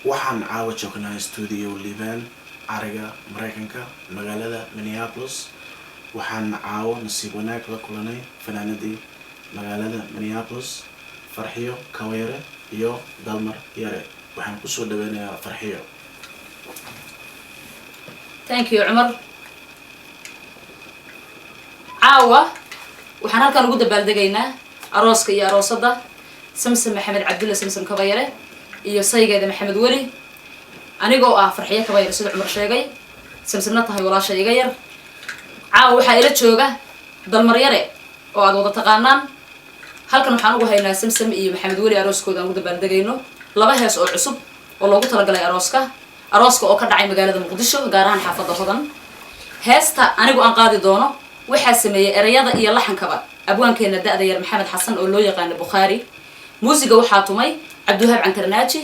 Waxaan caawa joognaa Studio Liban, cariga Mareykanka, magaalada Minneapolis. Waxaan caawo nasiib wanaag la kulanay fanaanadii magaalada Minneapolis, Farxiyo Kabayare iyo Dalmar Yare. Waxaan kusoo dhaweynayaa Farxiyo. Thank you, Cumar. Caawa waxaan halkan ugu dabaaldegaynaa arooska iyo aroosadda, Samsam Maxamed Cabdulla, Samsam Kabayare, iyo saygeeda Maxamed Weli. Anigoo ah Farxiyo Kabayare, sida Cumar sheegay, Samsamna tahay walaasha iga yar. Caawa waxaa ila jooga Dalmar Yare oo aad wada taqaanaan. Halkan waxaan ugu haynaa Samsam iyo Maxamed Weli arooskooda aan ugu dabaaldegayno laba hees oo cusub oo loogu talagalay arooska, arooska oo ka dhacay magaalada Muqdisho, gaar ahaan xaafadda Hodan. Heesta anigu aan qaadi doono waxaa sameeyey ereyada iyo laxankaba abwaankeena da-da yar Maxamed Xasan oo loo yaqaano Bukhaari. Muusiga waxaa tumay Cabdiwahaab Cantarnaaji.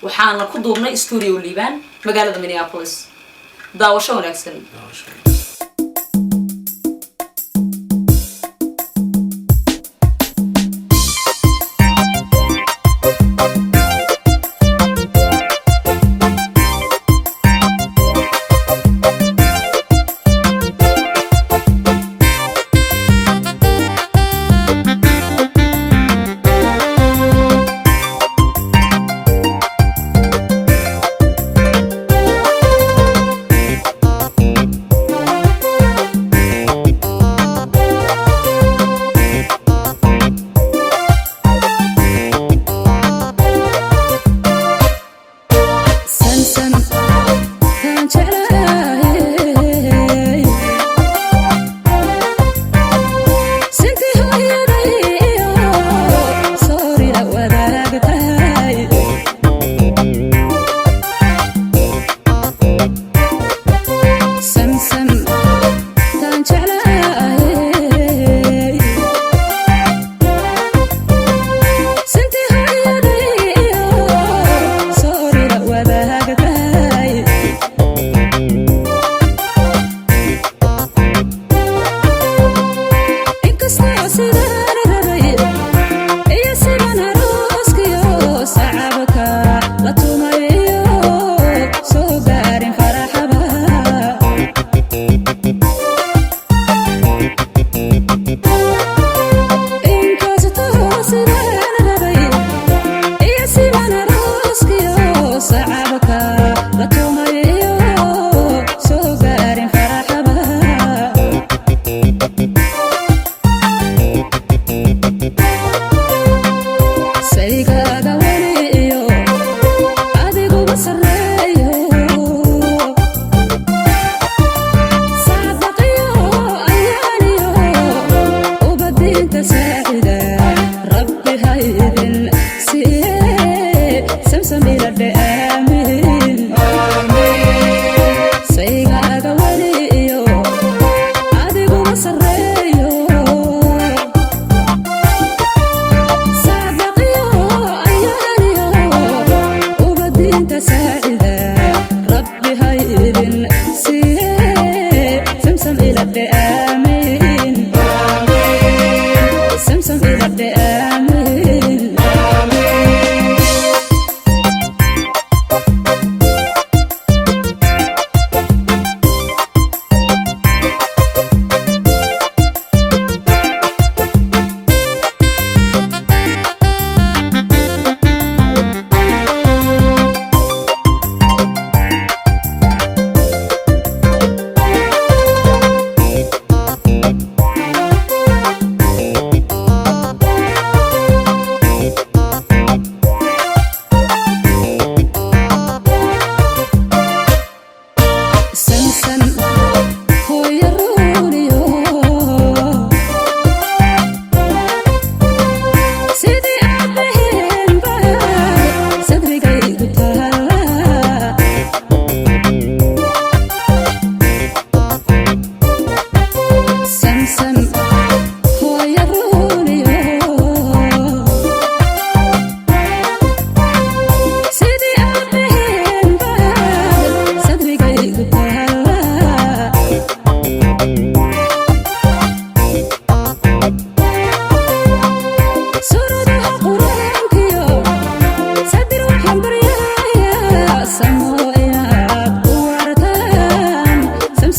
Waxaana ku duubnay Studio Liibaan, magaalada Minneapolis. Daawasho wanaagsan. Daawasho.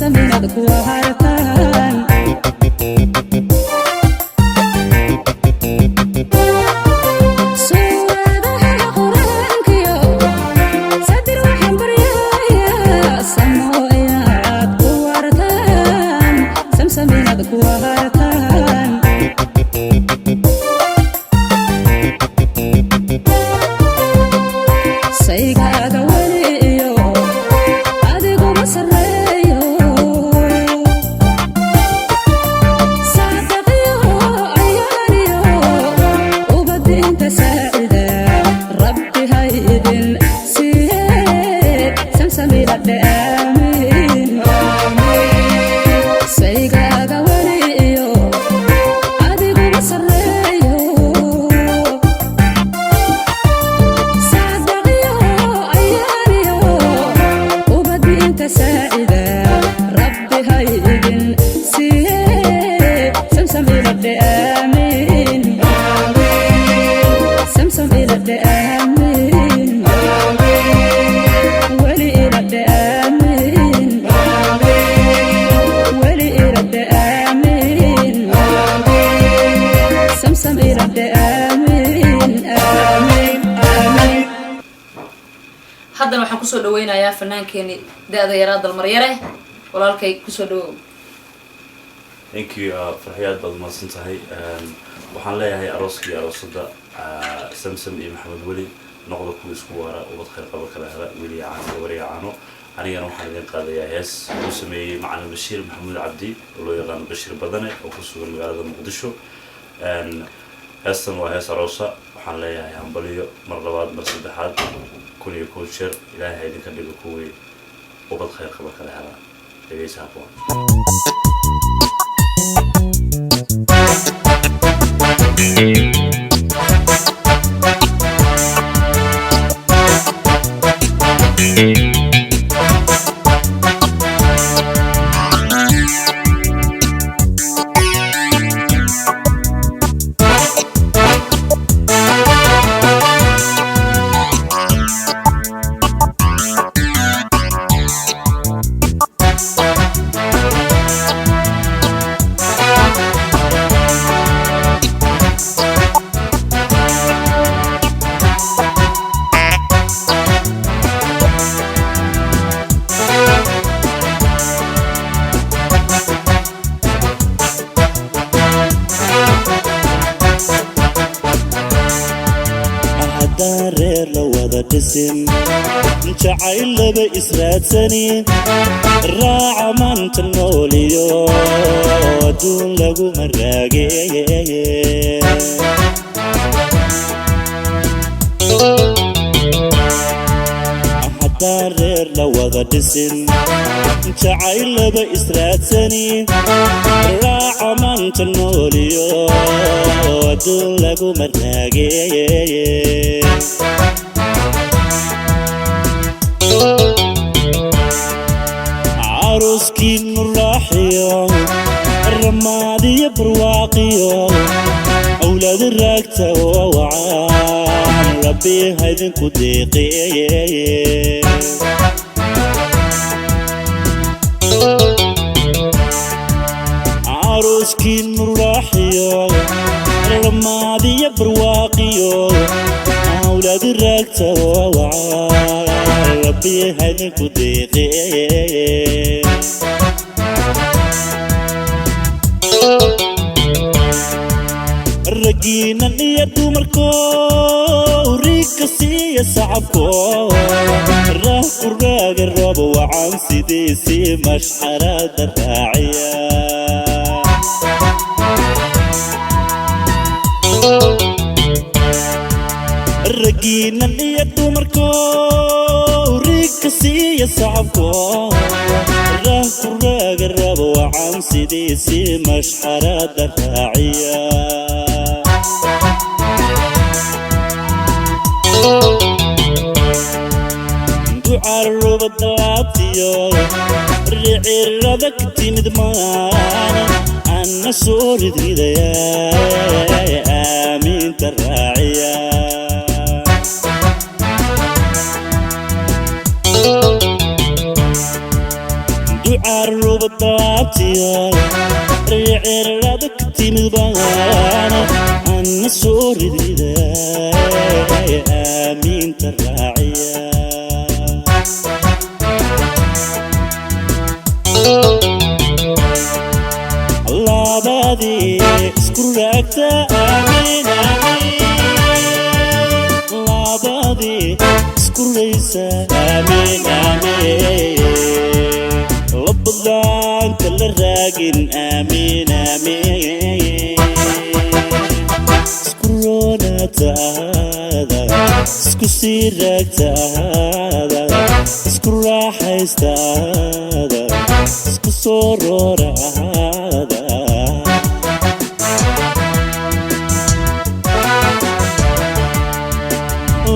Samsaminaad ku hartaan. Suuradaha quraankiyo sadir waxaan baryayaa, samo inaad ku wartaan, samsaminaad ku hartaan. Saygaaga weli iyo adiguma sarreeyo, saadaqiyo ayaaniyo ubadinta saacida rabbi hay idin siiye, samsamila dhe aamiin. Saygaaga weli iyo adiguma sarreeyo, saadaqiyo ayaaniyo ubadinta saacida rabbi hay idin siiye, samsamila dhe aamiin, samsam ila dhe aamiin, weli ila dhe aamiin, weli ila dhe aamiin, samsam ila dhe aamiin, aamiin, aamiin. Haddana waxaan kusoo dhaweynayaa fanaankeeni da-da yaraa, Dalmaryare. Walaalkay, kusoo dhawow. Thank you, Farxiyo, aad baad umahadsan tahay. Waxaan leeyahay arooska iyo aroosada, Samsam iyo Maxamed Weli, noqda kuwa isku waara, ubad khayr qaba kala hela, wiil iyo caano, gabar iyo caano. Anigana waxaan idin qaadayaa hees uu sameeyey macalin Bashiir Maxamuud Cabdi oo loo yaqaano Bashiir Badane oo ku sugan magaalada Muqdisho. Heestan waa hees aroosa. Waxaan leeyahay hambaliyo mar labaad, mar saddexaad, 1001 jeer. Ilaahay ha idinka dhigo kuwii ubad khayr qaba kala hela. Dhegeysa habboon. Haddaan reer la wada dhisin, jacayl laba israadsanin, raaca maanta nooliyo adduun laguma raageeye. Haddaan reer la wada dhisin, jacayl laba israadsanin, raaca maanta nooliyo adduun laguma raageeye. Caruskiinu raaxiyo ramaadiyo barwaaqiyo awlaad raagta oo wacaan rabbi haydinku deeqiye. Caruskiinu raaxiyo ramaadiyo barwaaqiyo awlaad raagta oo wacaan rabbi haydinku deeqiye. Raggiinan iyo dumarko riigka siiya sacabko, rah ku raaga roob wacan sidiisii mashxarada raaciya. Raggiinan iyo dumarko riigka siiya sacabko, rah ku raaga roob wacan sidiisii mashxarada raaciya. Ducarubad laabtiyo ricirada ka timid maana anna soo ridridaya, aamiinta raaciya. Ducaruba daabtiyo ricirada ka timid baana anna soo ridrida, aamiinta raaciya. Labadii isku raagta, aamiin aamiin. Labadii isku raysa, aamiin aamiin. Labadaan kala raagin, aamiin aamiin. Isku roonaataada, isku sii raagtaada, isku raaxaystaada, isku soo rooraada.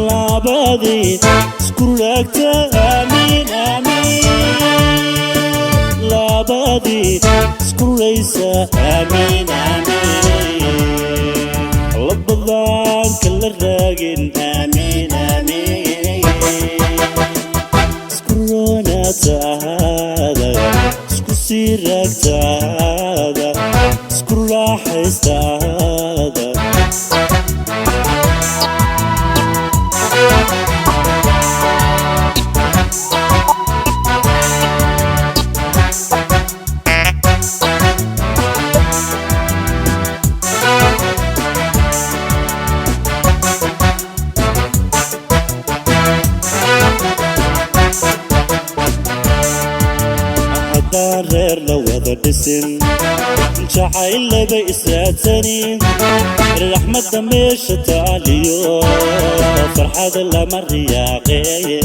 Labadii isku raagta, aamiin aamiin. Labadii isku raysa, aamiin aamiin. Labadaan kala raagin, aamiin aamiin. Isku roonaataada, isku sii raagtaada, isku raaxaystaada. Haddaan reer la wada dhisin, jacayl laba israadsanin, raxmadda meesha taaliyo farxada lama riyaaqeeye.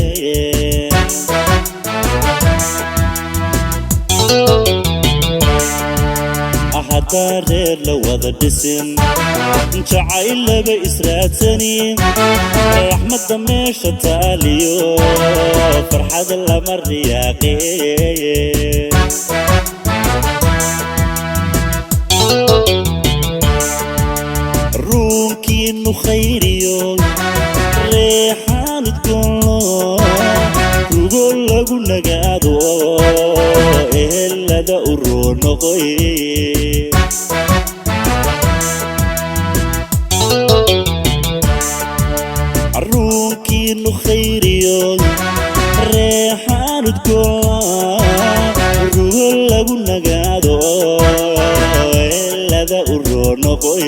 Haddaan reer la wada dhisin, jacayl laba israadsanin, raxmadda meesha taaliyo farxada lama riyaaqeeye. Ruunkiinu khayriyo reexaanid goonlo, rugo lagu nagaado, ehelada u roonoqoy. Ruunkiinu khayriyo reexaanid goonlo, rugo lagu nagaado, ehelada u roonoqoy.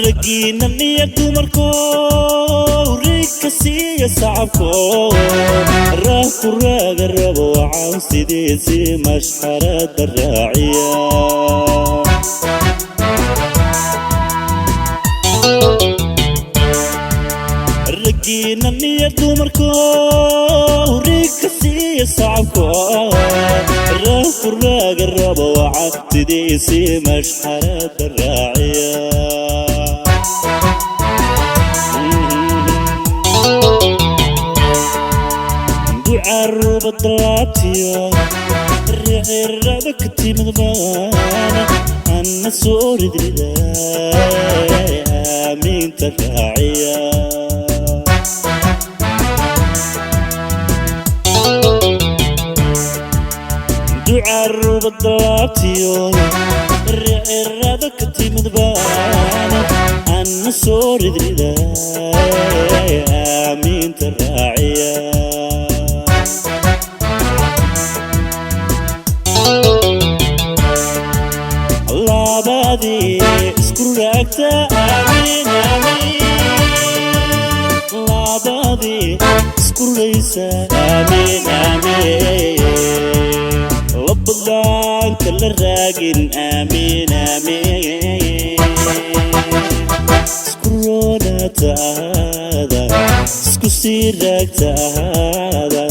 Raggiina niya dumarko, rigka siiya sacabko, raah ku raaga rabo cawn sidiisii mashxarada raaciya. Raggiina niya dumarko, rigka siiya sacabko, raah ku raaga rabo cawn sidiisii mashxarada raaciya. Ducaruba dalaabtiyo ricirada ka timid baana anna soo ridrida, aamiinta raaciya. Ducaruba dalaabtiyo ricirada ka timid baana anna soo ridrida, aamiinta raaciya. Labadii isku raagta, aamiin aamiin. Labadii isku raysa, aamiin aamiin. Labadaan kala raagin, aamiin aamiin. Isku roonaataada, isku sii raagtaada,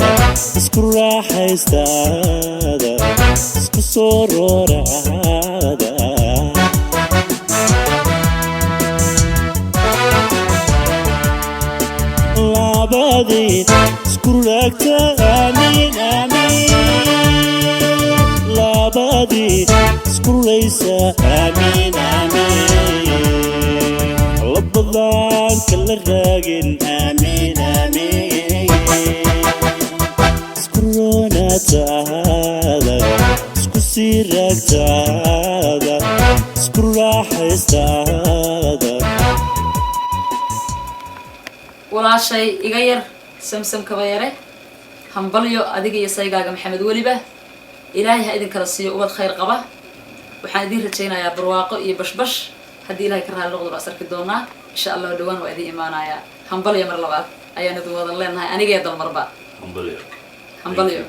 isku raaxaystaada, isku soo rooraada. Labadii isku raagta, aamiin aamiin. Labadii isku raysa, aamiin aamiin. Labadaan kala raagin, Walaashay iga yar Samsam Kabayare, hambalyo adiga iyo saygaaga Maxamed Weliba. Ilaahay ha idin kala siiyo ubad khayr qaba. Waxaan idin rajaynayaa barwaaqo iyo bashbash. Haddii Ilahay ka raali noqdo, baa is arki doonaa insha Allahu. Dhawaan waa idin imaanayaa. Hambalyo mar labaad ayaan idin wadan leenahay, anigee Dalmarba. Hambalyo. Hambalyo.